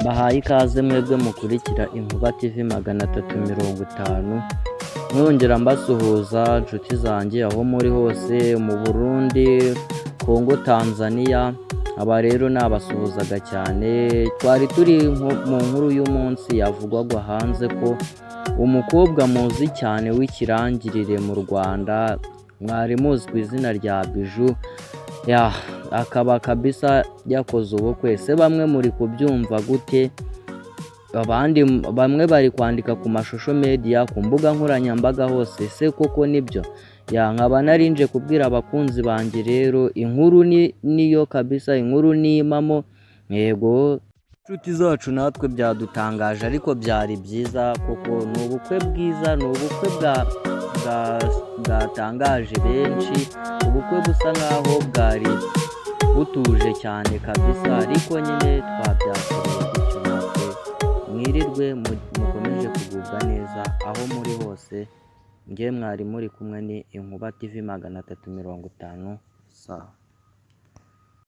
Mbahaye ikaze mwebwe mukurikira Inkuba TV 350, mwongera mbasuhuza nshuti zanjye aho muri hose mu Burundi, Kongo, Tanzania. Aba rero nabasuhuzaga cyane. Twari turi mu nkuru y'umunsi yavugwaga hanze ko umukobwa muzi cyane w'ikirangirire mu Rwanda, mwari muzi ku izina rya Bijou, ya akaba kabisa yakoze ubukwe. Se bamwe muri kubyumva gute? Abandi bamwe bari kwandika ku mashusho media, ku mbuga nkoranyambaga hose. Se koko nibyo? Ya, nkaba narinje kubwira abakunzi banjye rero inkuru ni niyo kabisa, inkuru ni impamo. Yego, inshuti zacu, natwe byadutangaje, ariko byari byiza kuko ni ubukwe bwiza, ni ubukwe bwatangaje benshi, ubukwe busa nkaho bwari butuje cyane kabisa, ariko nyine twabyakiriye gutyo natwe. Mwirirwe, mukomeje kugubwa neza aho muri hose. Njye mwari muri kumwe ni Inkuba TV 350. Sawa.